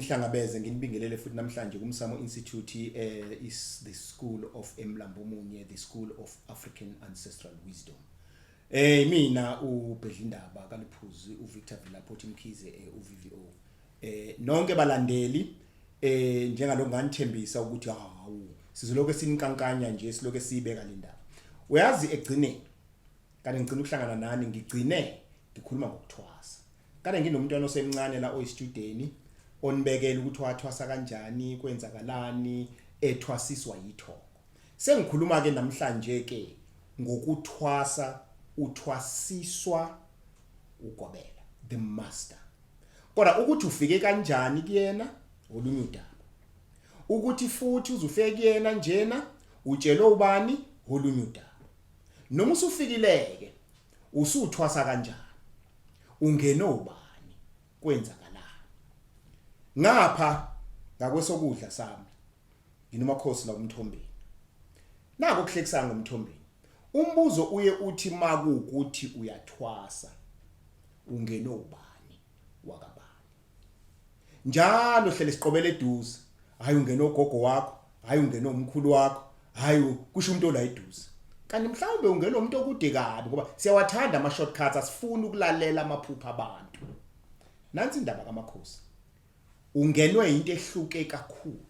Nginihlangabeze nginibingelele futhi namhlanje kuMsamo Institute, is the school of Emlambomunye, the school of African ancestral wisdom. Mina uBhedlindaba kaLiphuzi uVictor Vilaphothi Mkhize, uVVO. Nonke balandeli, njengalokho nganithembisa ukuthi hawu, sizolokho sinikankanya nje, silokho sibeka le ndaba. Uyazi, egcineni kanti ngicina ukuhlangana nani, ngigcine ngikhuluma ngokuthwasa. Kade nginomntwana osemncane la oyistudeni onibekela ukuthi wathwasa kanjani, kwenzakalani, ethwasiswa yithongo. Sengikhuluma ke namhlanje ke ngokuthwasa, uthwasiswa ugobela, the master. Kodwa ukuthi ufike kanjani kuyena olunye udaba. Ukuthi futhi uzufike kuyena njena utshelwe ubani olunye udaba. Noma usufikileke usuthwasa kanjani? Ungene ubani? Kwenzakalani? Ngapha ngakwesokudla sami nginomakhosi la uMthombeni. Nako kuhlekisa ngoMthombeni. Umbuzo uye uthi makukuthi uyathwasa ungene ubani wakabani? Njalo hlele siqobele eduze. Hayi, ungena ugogo wakho, hayi, ungena umkhulu wakho, hayi, kusho umuntu ola eduze. Kanti mhlawumbe ungena umuntu okude kabi, ngoba siyawathanda ama shortcuts, asifuni ukulalela amaphupha abantu. Nansi indaba kamakhosi. Ungenwe into ehluke kakhulu,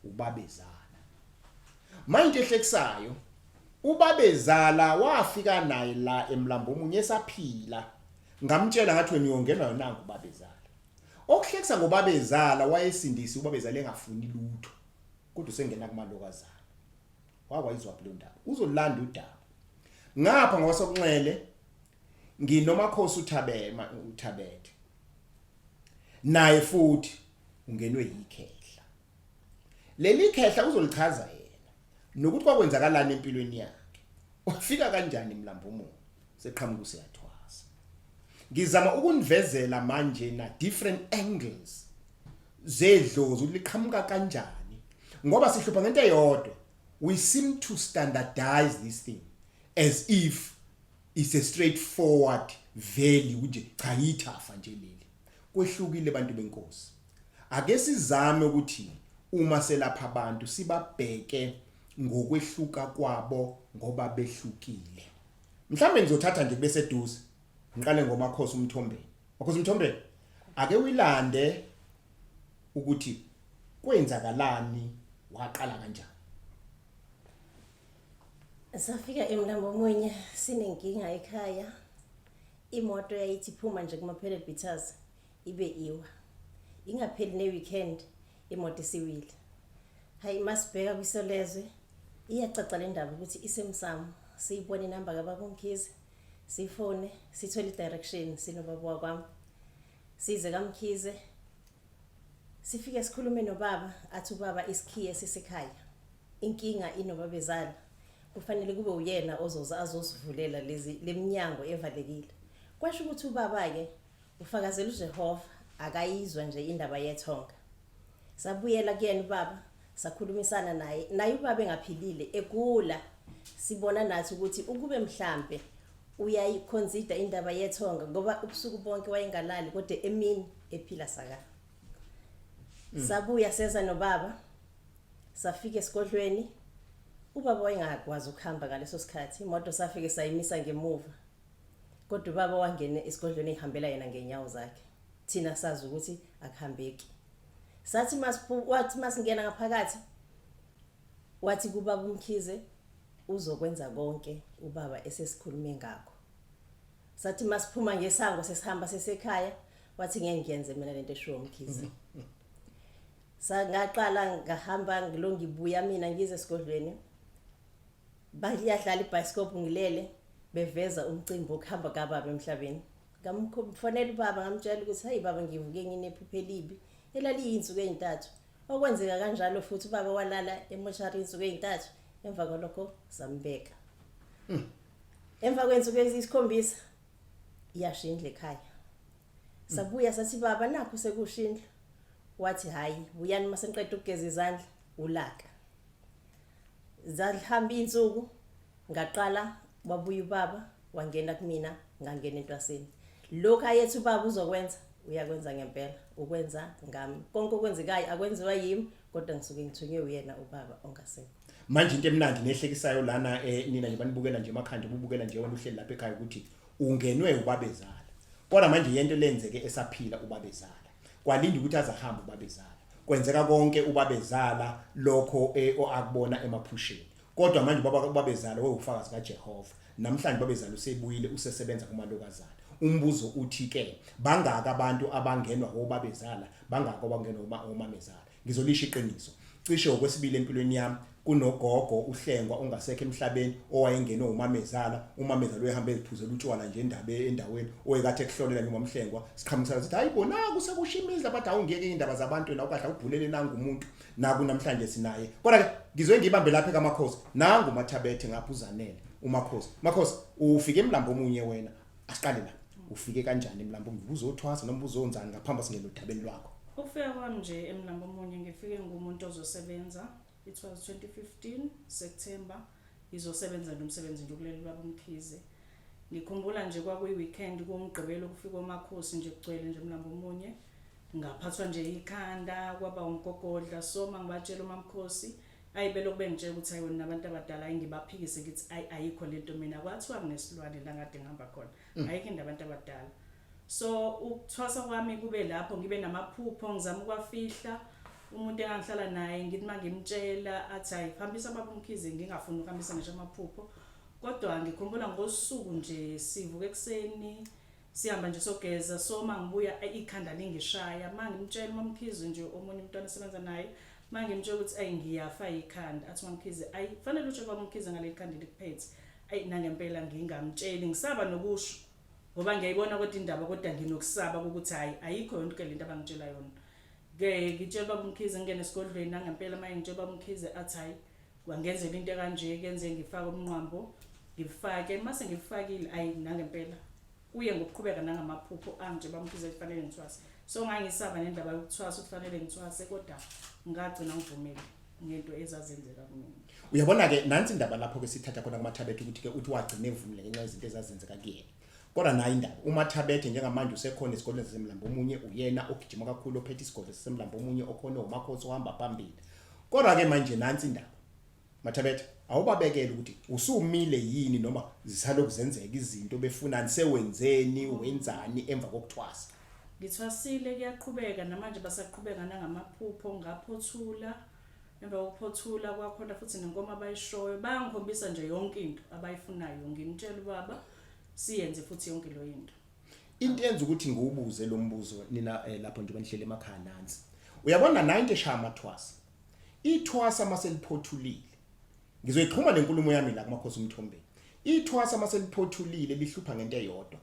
ubabezala. Manje into ehlekisayo, ubabezala wafika naye la emlambo omunye esaphila. Ngamtshela ngathi, "Wena uyongenwa yona ubabezala." Okuhlekisa ngobabezala, wayesindisi ubabezala engafuni lutho, kodwa usengena kumalokazana. Wakwayizwa leyo ndaba. Uzolanda udaba. Ngapha ngosokunxele nginomakhosi uThabema uThabethe. Naye futhi ungenwe yikhehla. Leli khehla uzolichaza yena nokuthi kwakwenzakalani empilweni yakhe. Wafika kanjani emlambo omunye seqhamuka useyathwasa. Ngizama ukunivezela manje na different angles zedlozi ukuthi liqhamuka kanjani, ngoba sihlupha ngento eyodwa: we seem to standardize this thing as if it's a straightforward value nje. Cha, yithafa nje leli, kwehlukile bantu benkosi. Ake sizame ukuthi uma selapha abantu sibabheke ngokwehluka kwabo, ngoba behlukile. Mhlambe ngizothatha nje kube seduze, ngiqale ngomakhosi uMthombeni. Makhosi uMthombeni, ake uyilande ukuthi kwenzakalani, waqala kanjani. Safika eMlambomunye sinenkinga ekhaya. Imoto yayithi iphuma nje kuma-panel beaters ibe iwa. Ingapheli ne-weekend imoto isiwile. Hayi, masibheka kwisolezwe iyacaca le ndaba ukuthi isemsamo. Siyibone inamba kababa uMkhize, sifone, sithole i-direction sinobaba wakwami. Size kaMkhize, sifike sikhulume nobaba, athi ubaba isikhiye sisekhaya. Inkinga inobabezala, kufanele kube uyena ozoza azosivulela lezi leminyango evalekile. Kwasho ukuthi ubaba ke ufakazela uJehova, akayizwa nje indaba yethonga. Sabuyela kuyena ubaba, sakhulumisana naye, naye ubaba engaphilile, egula. Sibona nathi ukuthi ukube mhlambe uyayiconsider indaba yethonga, ngoba ubusuku bonke wayengalali kodwa emini ephila saka. Sabuya seza nobaba, safika esigodlweni. Ubaba wayengakwazi ukuhamba ngaleso sikhathi, imoto safike sayimisa ngemuva. Kodwa ubaba wangena esigodlweni ehambela yena ngenyawo zakhe. Thina sazi ukuthi akuhambeki. Sathi masiphu wathi masingena ngaphakathi, wathi kubaba uMkhize uzokwenza konke ubaba esesikhulume ngakho. Sathi masiphuma ngesango sesihamba sesekhaya, wathi ngeke ngiyenze mina lento eshiwo uMkhize. Sangaqala ngahamba ngilo ngibuya mina ngize esigodlweni. Bayadlala ibhayisikobho ngilele, beveza umcimbi wokuhamba kababa emhlabeni. Ngamfonela ubaba, ngamtshela ukuthi, "Hayi baba, ngivuke nginephupho elibi elaliyinsuku ezintathu." Okwenzeka kanjalo futhi, ubaba walala emoshari insuku ezintathu, emva kwalokho sambeka. Emva kwensuku eziyisikhombisa iyasha indlu ekhaya. Sabuya sathi, "Baba, nakho sekusha indlu." Wathi, "Hayi, buyani mase niqeda ukugeza izandla." Ulaka. Zahamba insuku, ngaqala wabuya ubaba, wangena kumina, ngangena entwaseni. Lokho ayethi ubaba uzokwenza Uyakwenza ngempela, ukwenza ngami. Konke okwenzekayo akwenziwa yimi, kodwa ngisuke ngithunywe uyena ubaba ongasekho. Manje into emnandi nehlekisayo lana nina nje banibukela nje emakhanda, ubukela nje wena uhleli lapha ekhaya ukuthi ungenwe ubabezala. Kodwa manje yento lenzeke esaphila ubabezala. Kwalinda ukuthi azahambe ubabezala. Kwenzeka konke ubabezala lokho akubona emaphusheni. Kodwa manje ubaba ubabezala wewufakazi kaJehova. Namhlanje ubabezala usebuyile usesebenza kumalokazana. Umbuzo uthi ke bangaka abantu abangenwa obabezala, bangaka abangenwa omamezala. Ngizolisho iqiniso. Cishe okwesibili empilweni yami kunogogo uHlengwa ongasekho emhlabeni owayengenwe umamezala, umamezala uyahamba eziphuzela utshwala nje endabe endaweni oyekathe ekuhlolela nje umamhlengwa siqhamuka sithi hayi bona kusekusha imizi abathi awungeke indaba zabantu wena ukahle ubhulele nangu umuntu naku namhlanje sinaye. Kodwa ke ngizwe ngibambe lapha kaMakhosi nangu uMathabethe ngapha uzanele uMakhosi. Makhosi ufike emlambo omunye wena asiqale la. Ufike kanjani emlambo omunye uzothwasa noma uzonzani ngaphambi singene odabeni lwakho? Ukufika kwami nje emlambo omunye ngifike ngumuntu ozosebenza. It was 2015 September ngizosebenza nje umsebenzi nje kuleli baba uMkhize. Ngikhumbula nje kwakuyi weekend kuwumgqibelo kufika omakhosi nje kugcwele nje emlambo omunye. Ngaphathwa nje ikhanda kwaba umgogodla so mangibatshela umamkhosi ayi belokhu bengitshela ukuthi ayi wena nabantu abadala ayi ngibaphikise ngithi ayi ayikho lento mina kwathiwa kunesilwane la ngade ngihamba khona ayikho into abantu abadala. So ukuthwasa kwami kube lapho ngibe namaphupho ngizama ukwafihla umuntu engangihlala naye ngithi mangimtshela athi hayi hambisa baba uMkhize ngingafuni ukuhambisa ngisho amaphupho. Kodwa ngikhumbula ngosuku nje sivuka ekuseni sihamba nje sogeza so mangibuya ikhanda lingishaya mangimtshela uMamkhize nje omunye umntwana esebenza naye mangimtshela ukuthi ayi ngiyafa ikhanda athi uMamkhize ayi fanele utshe baba uMkhize ngaleli khanda likuphethe ayi nangempela ngingamtsheli ngisaba nokusho ngoba ngiyayibona kodwa indaba kodwa nginokusaba ukuthi hayi ayikho yonke lento abangitshela yona ke ngitshela baba uMkhize ngingene esigodlweni nangempela manje ngitshela baba uMkhize athi hayi wangenzela into ekanje kenze ngifake umnqwambo ngifake mase ngifakile ayi nangempela kuye ngokuqhubeka nangamaphupho angitshela baba uMkhize kufanele ngithwase so ngangisaba nendaba yokuthwasa ukufanele ngithwase kodwa ngagcina ngivumile ngento ezazenzeka kumina. Uyabona ke nansi indaba lapho ke sithatha khona kuMathabethe ukuthi ke uthi wagcina evumile ngenxa yezinto ezazenzeka kuyena. Kodwa nayi indaba uMathabethe njengamanje usekhona esigodlweni sasemlambo omunye uyena ogijima kakhulu ophethe isigodlo sasemlambo omunye okhona umakhosi ohamba phambili. Kodwa ke manje nansi indaba Mathabethe awubabekele ukuthi usumile yini noma zisalokhu zenzeka izinto befunani sewenzeni wenzani emva kokuthwasa. Ngithwasile kuyaqhubeka namanje basaqhubeka nangamaphupho ngaphothula emva kokuphothula kwakhona futhi nenkomo abayishoyo bayangikhombisa nje yonke into abayifunayo ngimtshela ubaba siyenze futhi yonke leyo into. Into yenza ukuthi ngiwubuze lo mbuzo nina lapho njengoba nihleli emakhaya nansi. Uyabona 90 eshaya amathwasa. Ithwasa maseliphothulile. Ngizoyixhuma lenkulumo yami la kumakhosi uMthombeni. Ithwasa maseliphothulile lihlupha ngento eyodwa.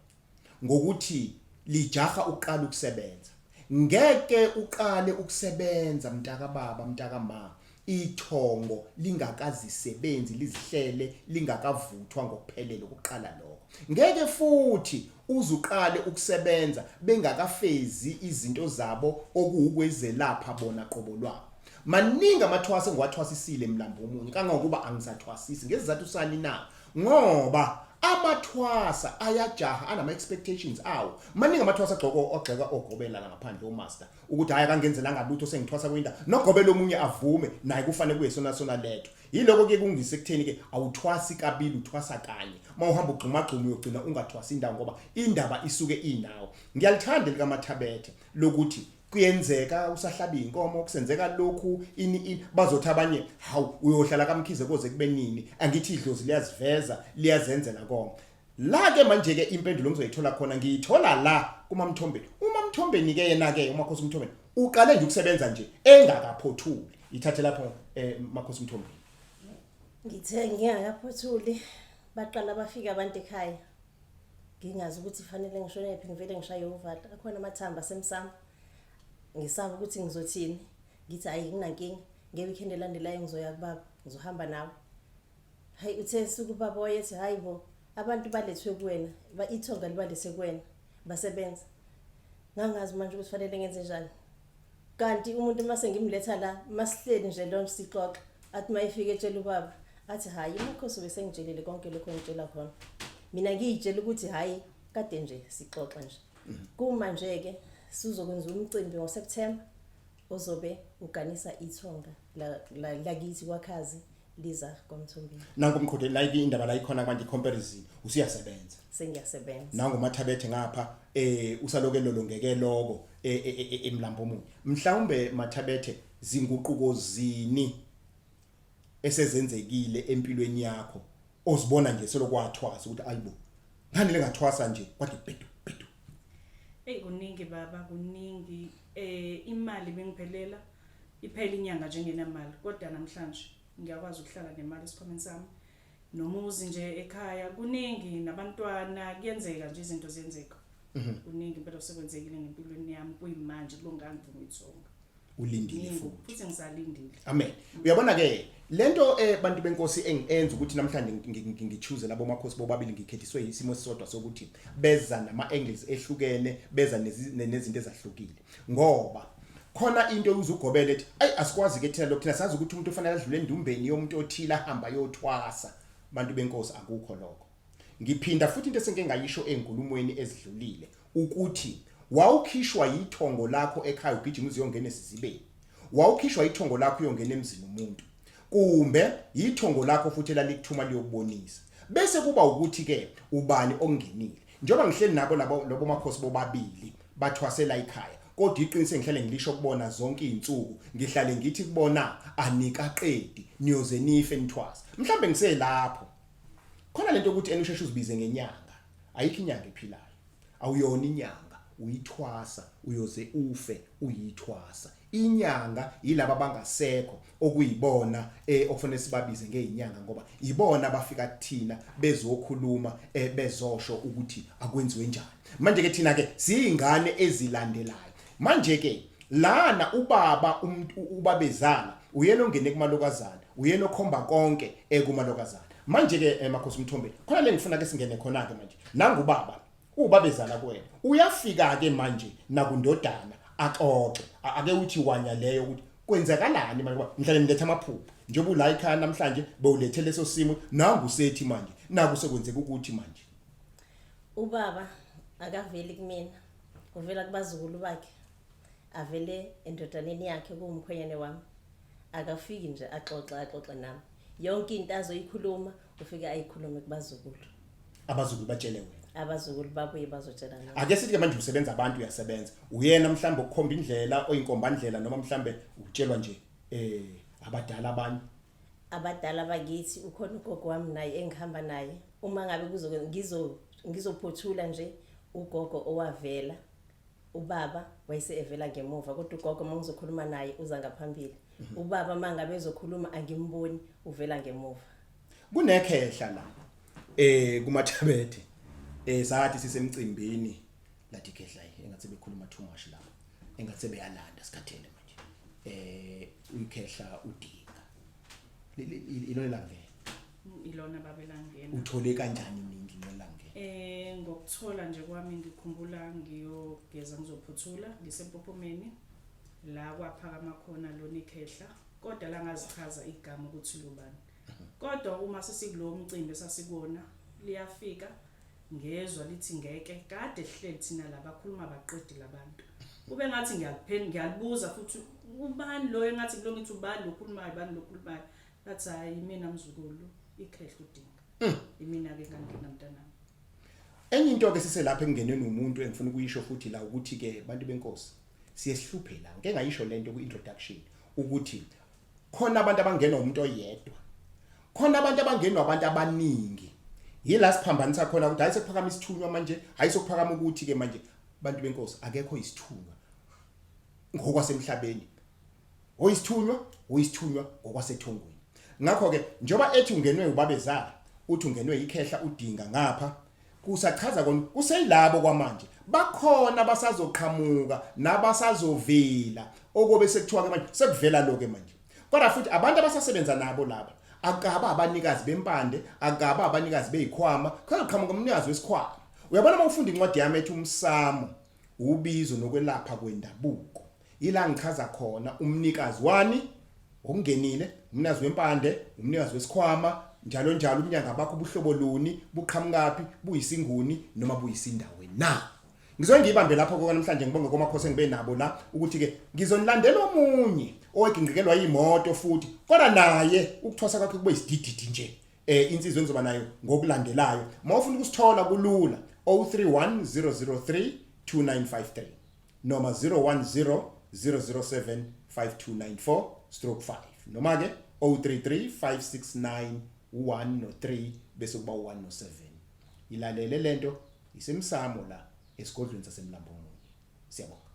Ngokuthi lijaha ukuqala ukusebenza. Ngeke uqale ukusebenza mntaka baba mntaka ma ithongo lingakazisebenzi lizihlele lingakavuthwa ngokuphelele ukuqala lokho. Ngeke futhi uzuqale ukusebenza bengakafezi izinto zabo okuwukwezelapha bona qobo lwabo. Maningi amathwasa engiwathwasisile mlambo omunye kangangokuba angisathwasisi ngesizathu sani na? Ngoba amathwasa ayajaha anama expectations awo. Maningi amathwasa agxoko ogxeka ogobela la ngaphandle omaster ukuthi hayi akangenzelanga lutho sengithwasa kwinda nogobela omunye avume naye kufanele kuye sona sona letho. Yiloko ke kungise ekutheni ke awuthwasi kabili uthwasa kanye. Mawuhamba ugxuma gxuma uyogcina ungathwasi indawo ngoba indaba isuke inawo. Ngiyalithanda likaMathabethe lokuthi kuyenzeka usahlaba inkomo kusenzeka lokhu ini ini bazothi abanye hawu uyohlala kaMkhize koze kube nini angithi idlozi liyaziveza liyazenzela konke. La ke manje ke impendulo ngizoyithola khona ngiyithola la kuMamthombeni. UMamthombeni ke yena ke uMakhosi uMthombeni uqale nje ukusebenza nje engakaphothuli. Ithathe lapho Makhosi uMthombeni. Ngithe ngingakaphothuli baqala bafika abantu ekhaya. Ngingazi ukuthi fanele ngishone phi ngivele ngishaye uvalo. Akhona amathambo asemsamo. Ngisaba ukuthi ngizothini. Ngithi ayi nginankinga. Nge-weekend elandelayo ngizoya kubaba ngizohamba nawe. Hayi uthe suku ubaba wayethi hayi bo abantu balethwe kuwena ba ithonga libalethe kuwena basebenza. Ngangazi manje ukuthi fanele ngenze njani. Kanti umuntu mase ngimletha la masihleli nje lonke sixoxa athi mayifika etshela ubaba athi hayi umakhosi ubesengitshelile konke lokho ngitshela khona. Mina ngiyitshela ukuthi hayi kade nje sixoxa nje. Kuma nje ke Sizokwenza umcimbi ngoSeptember ozobe uganisa ithonga lakithi kwakhazi liza kwaMthombeni. Nanku umqhude la indaba la ikhona manje, comparison, usuyasebenza. Sengiyasebenza. Nangu uMathabethe ngapha usaloke lolongeke lokho emlambo omunye. Mhlawumbe Mathabethe, zinguquko zini esezenzekile empilweni yakho ozibona nje selokwathwasa ukuthi ayibo, ngani lengathwasa nje kwathi bhedu bhedu? Ey, kuningi baba, kuningi. Imali bengiphelela, iphela inyanga njengenamali, kodwa namhlanje ngiyakwazi ukuhlala nemali esikhwameni sami, nomuzi nje ekhaya, kuningi, nabantwana, kuyenzeka nje, izinto ziyenzeka. Kuningi impela osekwenzekile ngempilweni yami kuyimanje kulongangivuma ithonga. Ulindile Kuningi, futhi. Futhi ngisalindile. Amen. Uyabona ke lento, bantu benkosi, engienza ukuthi namhlanje ngichoose labo makhosi bobabili, ngikhethiswe isimo esisodwa sokuthi beza nama angles ehlukene, beza nezinto ezahlukile, ngoba khona into uzugobela ethi ayi, asikwazi ke thina lokho, thina sazi ukuthi umuntu ufanele adlule endumbeni yomuntu othile, ahamba yothwasa. Bantu benkosi, akukho lokho. Ngiphinda futhi into esengike ngayisho enkulumweni ezidlulile ukuthi wawukhishwa yithongo lakho ekhaya ugijima uziyongena esizibeni, wawukhishwa ithongo lakho uyongena emzini umuntu, kumbe yithongo lakho futhi elalikuthuma liyokubonisa, bese kuba ukuthi ke ubani ongenile. Njengoba ngihleli nabo labo lobo makhosi bobabili bathwasela ikhaya, kodwa iqiniso engihlale ngilisho kubona zonke izinsuku, ngihlale ngithi kubona, anikaqedi, niyoze nife nithwasa. Mhlambe ngiselapho khona lento ukuthi enusheshe uzibize ngenyanga. Ayikho inyanga ephilayo, awuyona inyanga, uyithwasa, uyoze ufe uyithwasa. Inyanga yilaba abangasekho, okuyibona okufanele sibabize ngezinyanga, ngoba ibona abafika kuthina bezokhuluma, bezosho ukuthi akwenziwe njani. Manje ke thina ke siyingane ezilandelayo. Manje ke lana ubaba umuntu ubabezala uyena ongene kumalokazana, uyena okhomba konke ekumalokazana. Manje ke, makhosi Mthombeni, khona le ngifuna ke singene khona ke manje. Nangu ubaba ubabezala kuwena, uyafika ke manje nakundodana axoxe. Ake uthi wanya leyo ukuthi kwenzakalani manje, ngoba ngihlale ngiletha amaphupho. Njengoba ula ekhaya namhlanje bewulethe leso simo, nangu sethi manje naku sekwenzeka ukuthi manje Ubaba akaveli kumina, uvela kubazukulu bakhe, avele endodaneni yakhe kuwumkhwenyane wami. Akafiki nje axoxe axoxe nami. Yonke into azoyikhuluma ufike ayikhulume kubazukulu. Abazukulu batshele wena. Abazukulu babuye bazotshela mina. Ake sithi ke manje usebenza abantu, uyasebenza, uyena mhlawumbe ukukhomba indlela, oyinkombandlela, noma mhlawumbe utshelwa nje abadala abanye? Abadala bakithi, ukhona ugogo wami naye engihamba naye. Uma ngabe kuzo ngizo ngizophothula nje, ugogo owavela, ubaba wayese evela ngemuva, kodwa ugogo uma ngizokhuluma naye uza ngaphambili. Ubaba uma ngabe ezokhuluma angimboni, uvela ngemuva. Kunekhehla la kuMathabethe, sathi sisemcimbini, lathi khehla engathi bekhuluma too much lapha, engathi beyalanda, sikhathele manje. Uyikhehla udinga ilona langena. Ilona babelangena. Uthole kanjani nini lona langena? Ngokuthola nje kwami, ngikhumbula ngiyogeza, ngizophuthula, ngisempophomeni la kwaphakama khona lona ikhehla, kodwa la ngazichaza igama ukuthi lubani. Kodwa uma sesikulowo mcimbi esasikuwona, liyafika, ngezwa lithi ngeke kade sihleli thina la, bakhuluma baqedi labantu, kube ngathi ngiyalipheni, ngiyalibuza futhi ubani lo, engathi kulo ngithi ubani lo khulumayo, ubani lo khulumayo. Lathi hayi, imina mzukulu, ikhehla udinga, imina ke ngangena mntanami. Enye into ke siselapha ekungeneni umuntu engifuna ukuyisho futhi la ukuthi ke bantu benkosi, siyehluphe la. Ngeke ngayisho lento ku introduction ukuthi khona abantu abangenwa umuntu oyedwa, khona abantu abangenwa abantu abaningi. Yila siphambanisa khona ukuthi hayi, sekuphakama isithunywa manje, hayi, sokuphakama ukuthi ke manje. Bantu benkosi, akekho isithunywa ngokwasemhlabeni, oyisithunywa uyisithunywa ngokwasethongweni. Ngakho ke njoba ethi ungenwe ubabezala, uthi ungenwe ikhehla udinga ngapha, kusachaza kona kuseyilabo kwamanje bakhona basazoqhamuka nabasazovela, okobe sekuthiwa ke manje sekuvela lo ke manje. Kodwa futhi abantu abasasebenza nabo laba akaba abanikazi bempande, akaba abanikazi bezikhwama, kuzoqhamuka umnikazi wesikhwama. Uyabona, uma ufunda incwadi yami ethi Umsamo, Ubizo Nokwelapha Kwendabuko, ila ngichaza khona umnikazi wani okungenile, umnikazi wempande, umnikazi wesikhwama, njalo njalo, ubunyanga bakho buhlobo luni, buqhamukaphi, buyisinguni noma buyisindawe na. Ngizoke ngiyibambe lapho ke namhlanje, ngibonge komakhosi engibe nabo la ukuthi ke ngizonilandela omunye owaginqikelwa imoto futhi, kodwa naye ukuthwasa kwakhe kube isidididi nje. Insizwa engizoba nayo ngokulandelayo. Mawufuna ukusithola kulula, 031 003 2953 noma 010 007 5294 stroke 5, noma ke 033 569 1 no 3 bese kuba 1 no 7. Ilalele lento isemsamo la esigodlweni saseMlambomunye. Siyabonga.